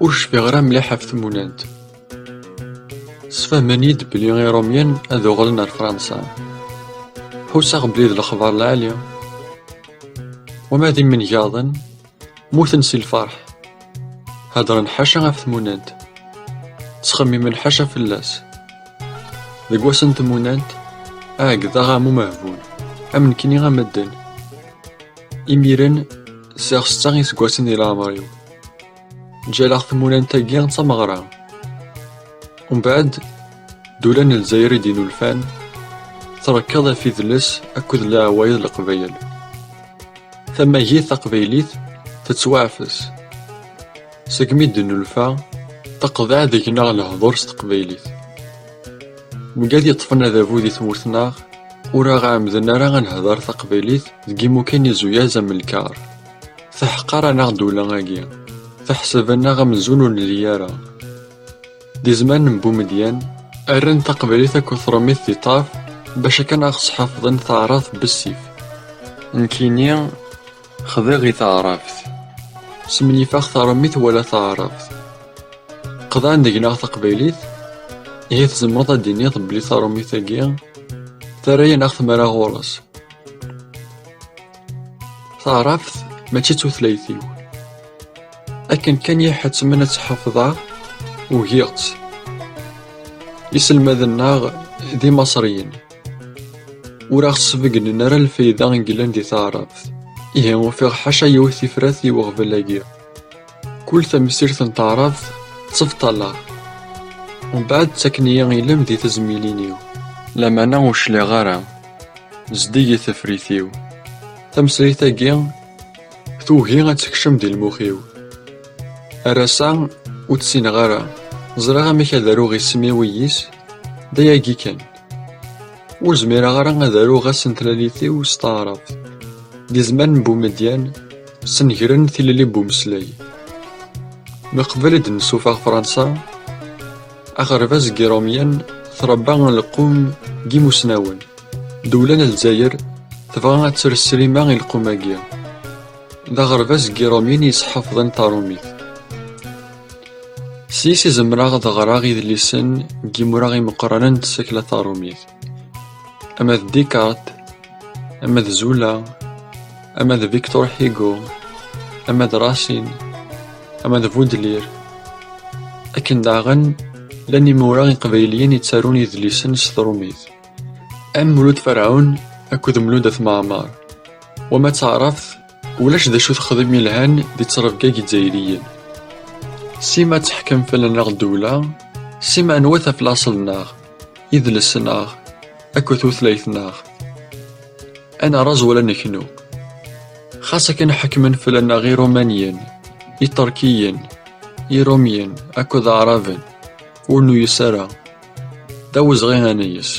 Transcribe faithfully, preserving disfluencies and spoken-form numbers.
Ur cfiɣ ara mliḥ ɣef tmunant. Sfehmen-iyi-d belli Irumyen ad uɣalen ar Fransa. Ḥusseɣ belli d lexbar lɛali. Wama d imengaḍen, mmuten si lferḥ. Heddren ḥaca ɣef tmunant. Ttxemmimen ḥaca fell-as. Deg wass n tmunant, ɛeggdeɣ am umehbul, am nekkni am medden. Imiren, sɛiɣ setta iseggasen di leɛmer-iw. Ǧǧaleɣ tmunant-agi d tameɣra. Umbeɛd, ddula n Lezzayer i d-inulfan, trekkeḍ ɣef idles akked leɛwayed n Leqbayel. Tamagit taqbaylit tettwaɛfes. Segmi d-nulfa, teqḍeɛ deg-neɣ lehdur s teqbaylit. Mgad yeṭṭfen adabu di tmurt-nneɣ, ur aɣ-ɛemmden ara ad nehder taqbaylit deg imukan izuyaz am lkar. Teḥqer-aneɣ ddula-agi, teḥseb-aneɣ amzun ur nelli ara. Di zzman n Bumedyan, rran taqbaylit akked trumit di ṭṭerf bac akken ad ɣ-sḥafḍen taɛrabt bessif. Nekkini xdiɣ i taɛrabt. Smenyifeɣ tarumit wala taɛrabt. Qḍan deg-neɣ taqbaylit, ihi tzemreḍ ad d-tiniḍ belli tarumit-agi terra-yaneɣ tmara ɣur-s. Taɛrabt mačči d tutlayt-iw. Akken kan i ḥettmen ad tt-ḥafḍeɣ, ugiɣ-tt. Iselmaden-nneɣ d imaṣriyen. Ur aɣ-sbegnen ara lfayda i yellan di taɛrabt. Ihi ufiɣ ḥaca yiwet tifrat i uɣbel-agi. Kul tamsirt n taɛrabt ttebṭaleɣ. Umbeɛd ttaken-iyi ilem di tezmilin-iw. Lameɛna ur cliɣ ara. Zeddigit tefrit-iw. Tameslayt-agi tugi ad tekcem di lmux-iw. Ar ass-a ur tt-ssineɣ ara. Ẓriɣ amek ad aruɣ isem-iw i yis, d ayagi kan. Ur zmireɣ ara ad aruɣ ass n tlalit-iw s taɛrabt. Di zzman n Bumedyan, snegren tilelli n umeslay. Meqbel i d-nessufeɣ Fransa, aɣerbaz n Yirumyen trebba lqum n yimusnawen. Ddewla n Lezzayer tebɣa ad ters sslima i lqum-agi. D aɣerbaz n Yirumyen yesḥafḍen tarumit. S yis i zemreɣ ad ɣreɣ idlisen n yimura imeqqranen n tsekla tarumit, ama d Descartes, ama d Zola, ama d Victor Hugo, ama d Racine, ama d Baudelaire. Akken daɣen, llan imura iqbayliyen yettarun idlisen s trumit, am Mulud Ferɛun akked Mulud At Mɛemmer. Wama d taɛrabt, ulac d acu texdem yelhan di ttrebga n Yizzayriyen. Sima teḥkem fell-aneɣ ddewla, sima nwet ɣef laṣel-nneɣ, idles-nneɣ, akked tutlayt-nneɣ. Ad nerreẓ wala neknu. Xas akken ḥekmen fell-aneɣ Iṛumanyen, Iṭerkiyen, Iṛumyen akked Aɛraben, ur nuyes ara. D awezɣi ad nuyes.